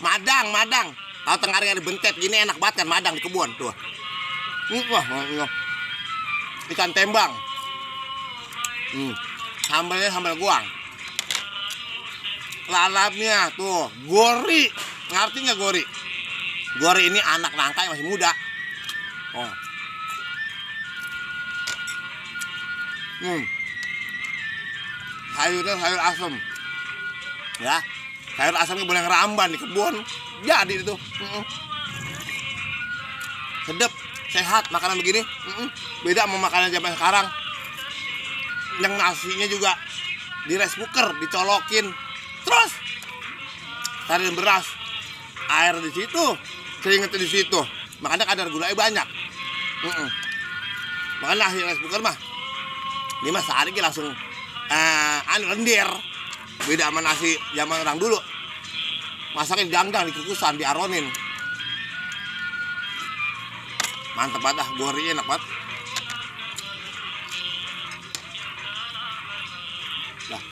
Madang. Tahu tenggaring ada bentet gini enak banget kan madang di kebun tuh. Wah, ikan tembang. Sambalnya sambal goang. Lalapnya tuh gori. Ngerti nggak gori? Gori ini anak nangka yang masih muda. Oh. Sayurnya sayur asem. Ya. Sayur asamnya boleh ngeramban di kebun. Jadi itu. Sedep, sehat makanan begini. Beda sama makanan zaman sekarang. Yang nasinya juga di rice cooker dicolokin. Terus taruh beras, air di situ, keringet di situ. Makanya kadar gulanya banyak. Makanya nasi rice cooker mah 5 sehari langsung lendir. Beda sama nasi zaman orang dulu. Masaknya didangdang, dikukusan, diaronin. Mantep banget dah, gorinya enak banget.